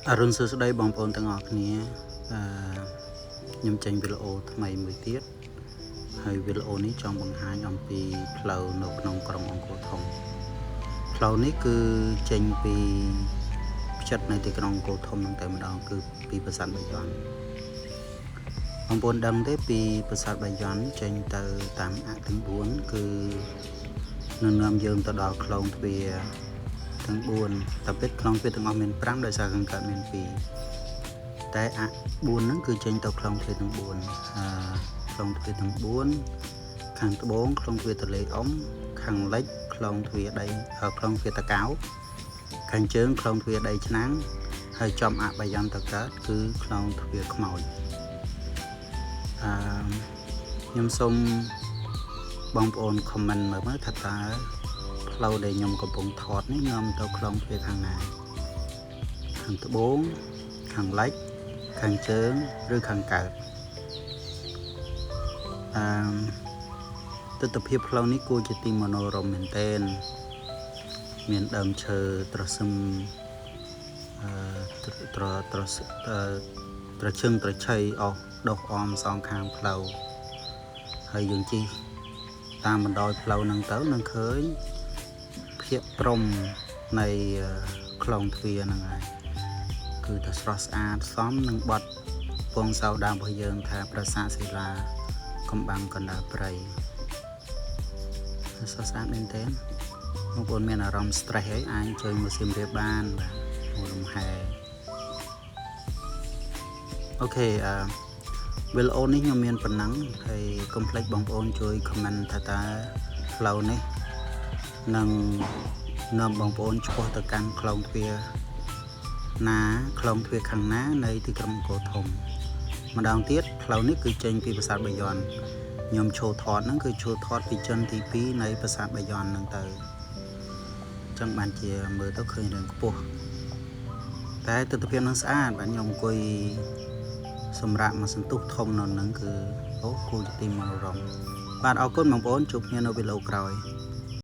អរុណសួស្តីបងប្អូនទាំងអស់គ្នាអឺខ្ញុំចេញវីដេអូថ្មីមួយទៀតហើយវីដេអូនេះចង់បង្ហាញអំពីផ្លូវនៅក្នុងក្រុងអង្គរធំផ្លូវនេះគឺចេញពីផ្ចិតនៃទីក្រុងអង្គរធំនឹងតែម្ដងគឺពីប្រាសាទបាយ័នបងប្អូនដឹងទេពីប្រាសាទបាយ័នចេញទៅតាមអ័ក្សទាំង4គឺនឹងនាំយើងទៅដល់ខ្លងទ្វារទាំង4តែពិតខ្លងទ្វារទាំងអស់មាន5ដោយសារខាងកើតមាន2តែអ័ក្ស4ហ្នឹងគឺចេញទៅខ្លងទ្វារទាំង4អឺខ្លងទ្វារទាំង4ខាងត្បូងខ្លងទ្វារទលេអ៊ំខាងលិចខ្លងទ្វារដីខ្លងទ្វារតកៅខាងជើងខ្លងទ្វារដីឆ្នាំងហើយចំអ័ក្សបាយ័នទៅកើតគឺខ្លងទ្វារខ្មោចអឺខ្ញុំសូមបងប្អូន comment មើលមើលថាតើផ្លូវដែលខ្ញុំកំពុងថតនេះនាំទៅខ្លងទ្វារខាងណាខាងត្បូងខាងលិចខាងជើងឬខាងកើតអឺទស្សនភាពផ្លូវនេះគួរជាទីមនោរម្យមែនទែនមានដើមឈើត្រសឹមអឺត្រត្រត្រឈឹងត្រឆៃអស់ដុះអមសងខាងផ្លូវហើយយើងជិះតាមបណ្ដោយផ្លូវហ្នឹងទៅនឹងឃើញភាគព្រំនៃខ្លងទ្វារហ្នឹងហើយគឺថាស្រស់ស្អាតសមនឹងបត់ពងសៅដើមរបស់យើងថាប្រាសាទសិលាកំបាំងកណ្ដាលព្រៃស្រស់ស្អាតមែនទែនបងប្អូនមានអារម្មណ៍ stress ហើយអាចអញ្ជើញមកសៀមរាបបានបាទមកលំហែOK អឺវីដេអូនេះខ្ញុំមានប៉ុណ្ណឹងហើយកុំភ្លេចបងប្អូនជួយ comment ថាតើផ្លូវនេះនឹងនាំបងប្អូនឆ្ពោះទៅកាន់ខ្លងទ្វារណាខ្លងទ្វារខាងណានៃទីក្រុងអង្គរធំម្ដងទៀតផ្លូវនេះគឺចេញពីប្រាសាទបាយ័នខ្ញុំឈរថតហ្នឹងគឺឈរថតពីជនទី2នៃប្រាសាទបាយ័នហ្នឹងទៅអញ្ចឹងបានជាមើលទៅឃើញរឿងខ្ពស់តែទស្សនភាពនឹងស្អាតបាទខ្ញុំអង្គុយសម្រាប់មកសន្ទុះធំនៅហ្នឹងគឺអូគួរជាទីមនោរម្យបាទអរគុណបងប្អូនជួបគ្នានៅវីដេអូក្រោយ។